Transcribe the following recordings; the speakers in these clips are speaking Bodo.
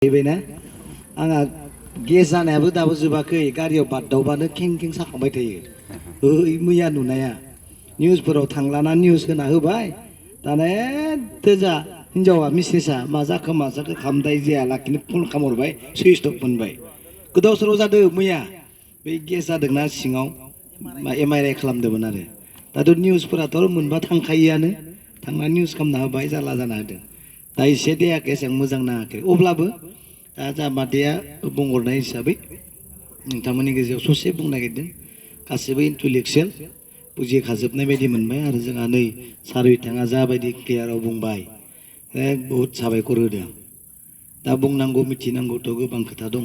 बेना आंहा गेस जानायाबो दाबो जोबाखै गारियाव बारदावबानो खें खें साखांबाय थायो ओइ मैया नुनाया निउसफोराव थांलाना निउस होना होबाय दाना एथजा हिनजावा मिसेसा मा जाखो खामदाय जाया लाखिनो फन खालामहरबाय सुइस अफ मोनबाय गोदाव सोराव जादों मैया बे गेस जादोंना सिङाव एमआरआइ खालामदोंमोन आरो दाथ' निउसफोराथ' मोनबा थांखायोआनो थांना निउस खालामना होबाय जाला जाना होदों दा एसे देहाखौ एसेबां मोजां नाङाखै अब्लाबो दा जा मादैया बुंहरनाय हिसाबै नोंथांमोननि गेजेराव ससे बुंनो नागिरदों गासैबो इन्टेलेक्सुवेल बुजिखाजोबनाय बायदि मोनबाय आरो जोंहा नै सार बिथाङा जाबायदि क्लियाराव बुंबाय बहुद साबायखर होदों दा बुंनांगौ मिथिनांगौथ' गोबां खोथा दङ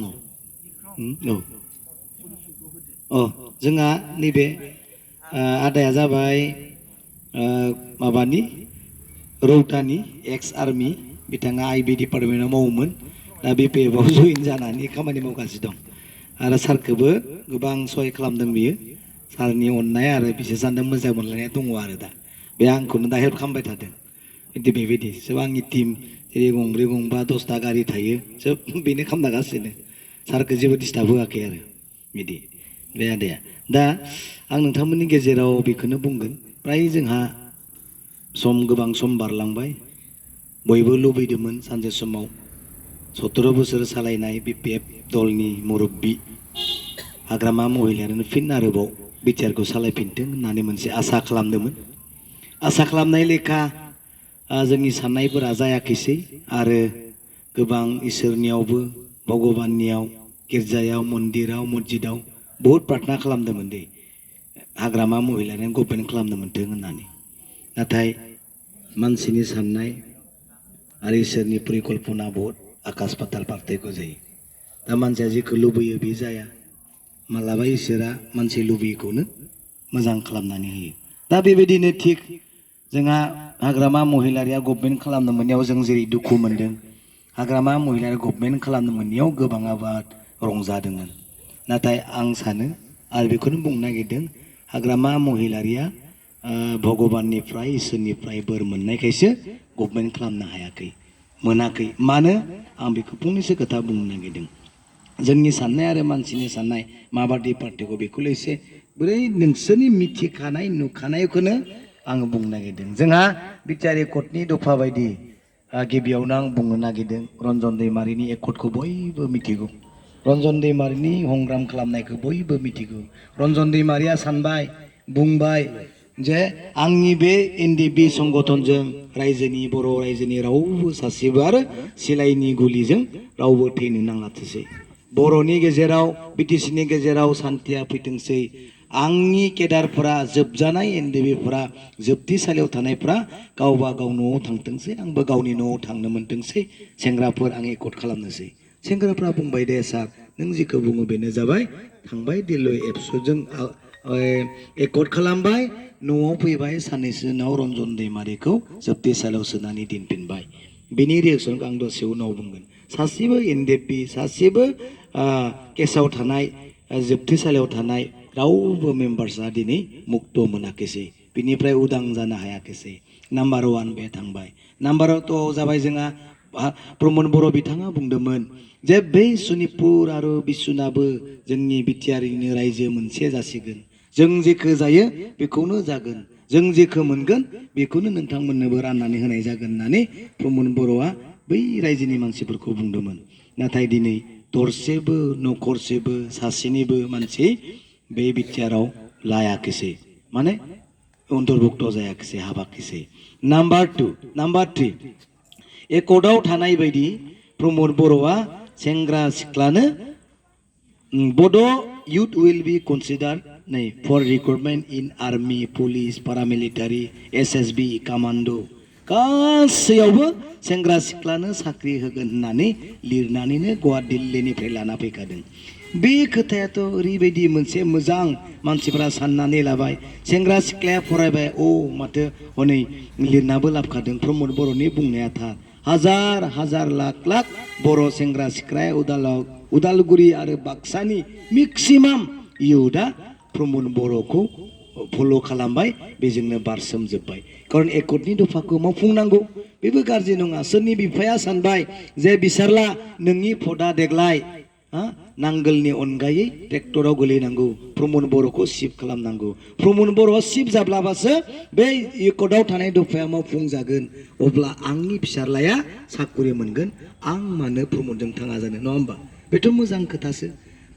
औ जोंहा नैबे आदाया जाबाय माबानि रौतानि एक्स आर्मि बिथाङा आइबि डिपार्टमेन्टआव मावोमोन दा बिपिएफआव जइन जानानै खामानि मावगासिनो दं आरो सारखौबो गोबां सहाय खालामदों बियो सारनि अननाय आरो बिसोर सानदों मोजां मोनलायनाय दङ आरो दा बे आंखौनो दा हेल्प खालामबाय थादों बिदि बेबायदि सोब आंनि टिम जेरै गंब्रै गंबा 10ता गारि थायो सोब बेनो खालामनागासिनो सारखौ जेबो डिस्टार्ब होआखै आरो बिदि बे आदाया दा आं नोंथांमोननि गेजेराव बेखौनो बुंगोन फ्राय जोंहा गोबां सम बारलांबाय बयबो लुबैदोंमोन सानसे समाव 17 बोसोर सालायनाय बिपिएफ दलनि मुरब्बी हाग्रामा महिलायानो फिन आरोबाव बिटिआरखौ सालायफिनथों होननानै मोनसे आसा खालामदोंमोन आसा खालामनाय लेखा जोंनि साननायफोरा जायाखैसै आरो गोबां इसोरनियावबो भगबाननियाव गिर्जायाव मन्दिराव मस्जिदाव बहुद प्रार्थना खालामदोंमोन दे हाग्रामा महिलायानो गभर्नमेन्ट खालामनो मोनथों होननानै नाथाय मानसिनि साननाय आरो इसोरनि परिकल्पना बहुत आकाश पाताल पार्थक्य जायो दा मानसिया जेखौ लुबैयो बे जाया मालाबा इसोरा मानसि लुबैयैखौनो मोजां खालामनानै होयो दा बेबायदिनो थिग जोंहा हाग्रामा महिलारिया गभर्नमेन्ट खालामनो मोननायाव जों जेरै दुखु मोनदों हाग्रामा महिलारिया गभर्नमेन्ट खालामनो मोननायाव गोबां आबाद रंजादोंमोन नाथाय आं सानो आरो बेखौनो बुंनो नागिरदों हाग्रामा महिलारिया भगबाननिफ्राय इसोरनिफ्राय बोर मोननायखायसो गभर्नमेन्ट खालामनो हायाखै मोनाखै मानो आं बेखौ फंनैसो खोथा बुंनो नागिरदों जोंनि साननाय आरो मानसिनि साननाय माबादि पार्थक्य बेखौल' एसे बोरै नोंसोरनि मिथिखानाय नुखानायखौनो आङो बुंनो नागिरदों जोंहा बिटिआर एकर्डनि दफा बायदि गिबियावनो आं बुंनो नागिरदों रन्जन दैमारिनि एकर्डखौ बयबो मिथिगौ रन्जन दैमारिनि हंग्राम खालामनायखौ बयबो मिथिगौ रन्जन दैमारिया सानबाय बुंबाय जे आंनि बे एनडिएफबि संगठनजों रायजोनि बर' रायजोनि रावबो सासेबो आरो सिलाइनि गुलिजों रावबो थैनो नाङाथोंसै बर'नि गेजेराव बिटिसिनि गेजेराव सान्थिया फैथोंसै आंनि केडारफोरा जोबजानाय एनडिएफबिफोरा जोबथेसालियाव थानायफ्रा गावबा गाव न'आव थांथोंसै आंबो गावनि न'आव थांनो मोनथोंसै सेंग्राफोर आं एकर्ड खालामनोसै सेंग्राफ्रा बुंबाय दे सार नों जेखौ बुङो बेनो जाबाय थांबाय दिल्ली एबसुजों एकर्ड खालामबाय न'आव फैबाय साननैसो उनाव रन्जन दैमारिखौ जोबथेसालियाव सोनानै दोनफिनबाय बेनि रिएक्सनखौ आं दसे उनाव बुंगोन सासेबो एनडिएफबि सासेबो केसाव थानाय जोबथेसालियाव थानाय रावबो मेम्बार्सआ दिनै मुक्त मोनाखैसै बिनिफ्राय उदां जानो हायाखैसै नाम्बार 1 बे थांबाय नाम्बार 2 जाबाय जोंहा प्रमद बर' बिथाङा बुंदोंमोन जे बै सनितपुर आरो बिस्वनाथबो जोंनि बिटिआरनि रायजो मोनसे जासिगोन जों जेखौ जायो बेखौनो जागोन जों जेखौ मोनगोन बेखौनो नोंथांमोननोबो राननानै होनाय जागोन होननानै प्रमद बर'आ बै रायजोनि मानसिफोरखौ बुंदोंमोन नाथाय दिनै दरसेबो नखरसेबो सासेनिबो मानसि बे बिटिआराव लायाखैसै माने अन्तर्भुक्त जायाखैसै हाबाखैसै नाम्बार 3 एकर्डआव थानाय बायदि प्रमद बर'आ सेंग्रा सिख्लानो बड' youth will be considered for recruitment in army, police, paramilitary, SSB, commando गासैयावबो सेंग्रा सिख्लानो साख्रि होगोन होननानै लिरनानैनो गवा दिल्लीनिफ्राय लाना फैखादों बे खोथायाथ' ओरैबायदि मोनसे मोजां मानसिफोरा साननानै लाबाय सेंग्रा सिख्लाया फरायबाय माथो हनै लिरनाबो लाबोखादों प्रमद बर'नि बुंनाया थार हाजार हाजार लाख लाख बर' सेंग्रा सिख्लाया उदालगुरि आरो बाक्सानि मेक्सिमाम इयुथआ प्रमद बर'खौ फल' खालामबाय बेजोंनो बारसोमजोब्बाय खारन एकर्डनि दफाखौ मावफुंनांगौ बेबो गाज्रि नङा सोरनि बिफाया सानबाय जे बिसारला नोंनि भटआ देग्लाय नांगोलनि अनगायै ट्रेक्टराव गोलैनांगौ प्रमद बर'खौ सिफ खालामनांगौ प्रमद बर'आ सिफ जाब्लाबासो बे एकर्डआव थानाय दफाया मावफुंजागोन अब्ला आंनि फिसाज्लाया साकरि मोनगोन आं मानो प्रमदजों थाङा जानो नङा होमबा बेथ' मोजां खोथासो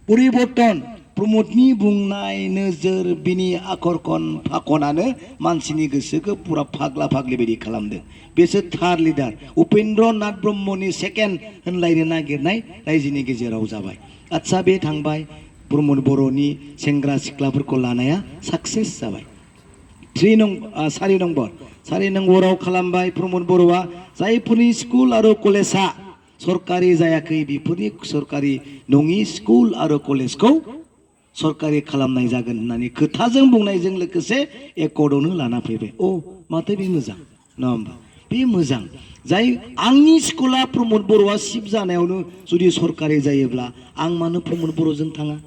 परिबर्तन प्रमदनि बुंनाय नोजोर बिनि आखरखन फाखनानो मानसिनि गोसोखौ पुरा फाग्ला फाग्लि बायदि खालामदों बेसो थार लिडार उपेन्द्र नाथ ब्रह्मनि सेकेन्ड होनलायनो नागिरनाय रायजोनि गेजेराव जाबाय आच्छा बे थांबाय प्रमद बर'नि सेंग्रा सिख्लाफोरखौ लानाया साक्सेस जाबाय 4 नम्बराव खालामबाय प्रमद बर'आ जायफोरनि स्कुल आरो कलेजा सरकारि जायाखै बेफोरनि सरकारि नङि स्कुल आरो कलेजखौ सरकारि खालामनाय जागोन होननानै खोथाजों बुंनायजों लोगोसे एकर्डआवनो लाना फैबाय माथो बे मोजां नङा होमबा बे मोजां जाय आंनि स्कुला प्रमद बर'आ सिफ जानायावनो जुदि सरकारि जायोब्ला आं मानो प्रमद बर'जों थाङा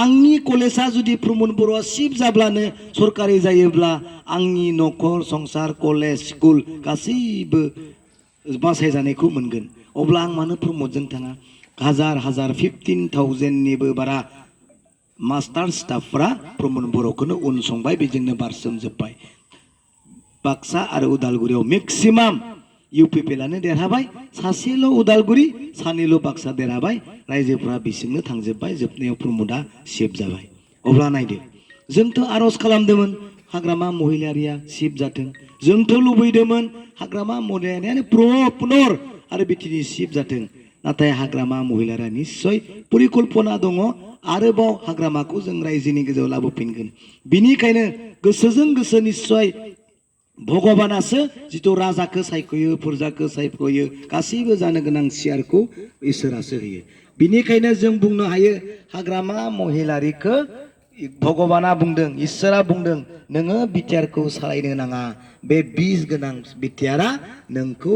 आंनि कलेजा जुदि प्रमद बर'आ सिफ जाब्लानो सरकारि जायोब्ला आंनि न'खर संसार कलेज स्कुल गासैबो बासायजानायखौ मोनगोन अब्ला आं मानो प्रमदजों थाङा हाजार 15,000निबो बारा मास्टार स्टाफफ्रा प्रमद बर'खौनो उनसंबाय बेजोंनो बारसोमजोब्बाय बाक्सा आरो उदालगुरियाव मेक्सिमाम इउपिपिएलआनो देरहाबाय सासेल' उदालगुरि सानैल' बाक्सा देरहाबाय रायजोफ्रा बिसिंनो थांजोब्बाय जोबनायाव प्रमदआ सिफ जाबाय अब्ला नायदो जोंथ' आर'ज खालामदोंमोन हाग्रामा महिलारिया सिफ जाथों जोंथ' लुबैदोंमोन हाग्रामा महिलारियानो पुनर आरो बिटिनि सिफ जाथों नाथाय हाग्रामा महिलारिया निश्चय परिकल्पना दङ आरोबाव हाग्रामाखौ जों रायजोनि गेजेराव लाबोफिनगोन बिनिखायनो गोसोजों गोसो निश्चय भगबानासो जिथु राजाखौ सायख'यो फुरजाखौ सायख'यो गासैबो जानो गोनां सियारखौ इसोरासो होयो बिनिखायनो जों बुंनो हायो हाग्रामा महिलारिखौ भगबाना बुंदों इसोरा बुंदों नोङो बिटिआरखौ सालायनो नाङा बे बिस गोनां बिटिआरा नोंखौ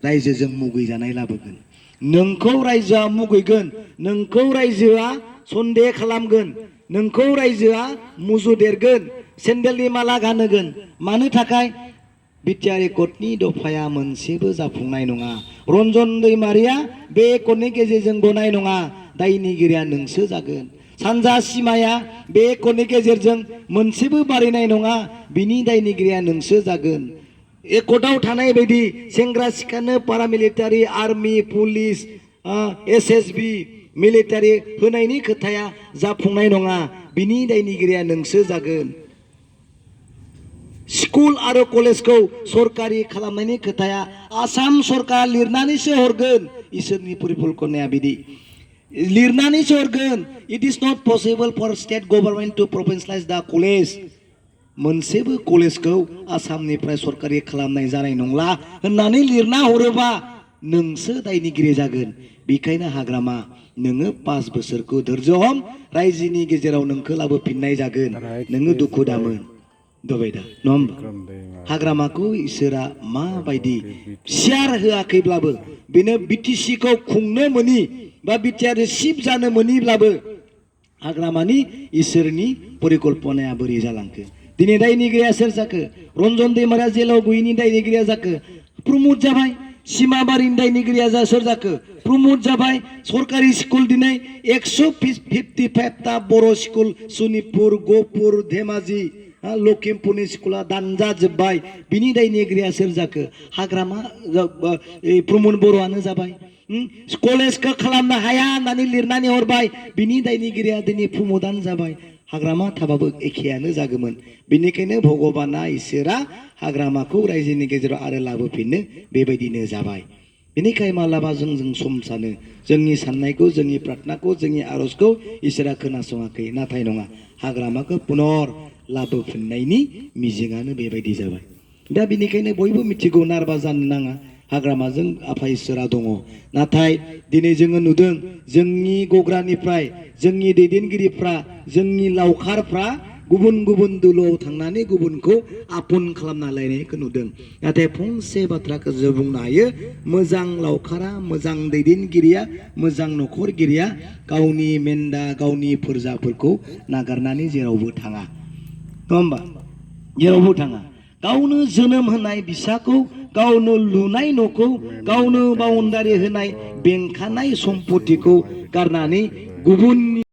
रायजोजों मुगैजानाय लाबोगोन नोंखौ रायजोआ मुगैगोन नोंखौ रायजोआ सन्देह खालामगोन नोंखौ रायजोआ मुजुदेरगोन सेन्देलनि माला गानहोगोन मानो थाखाय बिटिआर एकर्डनि दफाया मोनसेबो जाफुंनाय नङा रन्जन दैमारिया बे एकर्डनि गेजेरजों गनाय नङा दायनिगिरिया नोंसो जागोन सानजा सिमाया बे एकर्डनि गेजेरजों मोनसेबो बारायनाय नङा बिनि दायनिगिरिया नोंसो जागोन एकर्डआव थानाय बायदि सेंग्रा सिख्लानो पारामिलिटारि आर्मि पुलिस एसएसबि मिलिटारि होनायनि खोथाया जाफुंनाय नङा बिनि दायनिगिरिया नोंसो जागोन स्कुल आरो कलेजखौ सरकारि खालामनायनि खोथाया आसाम सरकार लिरनानैसो हरगोन इसोरनि परिकल्पनाया बिदि लिरनानैसो हरगोन it is not possible for state government to provincialise the college मोनसेबो कलेजखौ आसामनिफ्राय सरकारि खालामनाय जानाय नंला होननानै लिरना हरोबा नोंसो दायनिगिरि जागोन बेखायनो हाग्रामा नोङो 5 बोसोरखौ धैर्य हम रायजोनि गेजेराव नोंखौ लाबोफिननाय जागोन नोङो दुखु दामोन दबायदा नङा होमबा हाग्रामाखौ इसोरा माबायदि सियार होआखैब्लाबो बेनो बिटिसिखौ खुंनो मोनि बा बिटिआर सिफ जानो मोनिब्लाबो हाग्रामानि इसोरनि परिकल्पनाया बोरै जालांखो दिनै दायनिगिरिया सोर जाखो रन्जन दैमारिया जेलाव गैयिनि दायनिगिरिया जाखो प्रमद जाबाय सीमाबारिनि दायनिगिरिया सोर जाखो प्रमद जाबाय सरकारि स्कुल दिनै 155टा बर' स्कुल सनितपुर गहपुर धेमाजि लखिमपुरनि स्कुला दानजाजोब्बाय बिनि दायनिगिरिया सोर जाखो हाग्रामा प्रमद बर'आनो जाबाय कलेजखौ खालामनो हाया होननानै लिरनानै हरबाय बिनि दायनिगिरिया दिनै प्रमदानो जाबाय हाग्रामा थाबाबो एखेयानो जागौमोन बेनिखायनो भगबाना इसोरा हाग्रामाखौ रायजोनि गेजेराव आरो लाबोफिननो बेबायदिनो जाबाय बेनिखायनो मालाबा जों सम सानो जोंनि साननायखौ जोंनि प्रार्थनाखौ जोंनि आरजखौ इसोरा खोनासङाखै नाथाय नङा हाग्रामाखौ पुनर लाबोफिननायनि मिजिङानो बेबायदि जाबाय दा बेनिखायनो बयबो मिथिगौ नारबा जानो नाङा हाग्रामाजों आफा इसोरा दङ नाथाय दिनै जोङो नुदों जोंनि गग्रानिफ्राय जोंनि दैदेनगिरिफ्रा जोंनि लावखारफ्रा गुबुन गुबुन दोलोआव थांनानै गुबुनखौ आपुन खालामना लायनायखौ नुदों नाथाय फंसे बाथ्राखौ जों बुंनो हायो मोजां लावखारा मोजां दैदेनगिरिया मोजां नखरगिरिया गावनि मेन्दा गावनि फोरजाफोरखौ नागारनानै जेरावबो थाङा होमबा जेरावबो थाङा गावनो जोनोम होनाय बिसाखौ गावनो लुनाय न'खौ गावनो बाउन्डारि होनाय बेंखानाय सम्पतिखौ गारनानै गुबुननि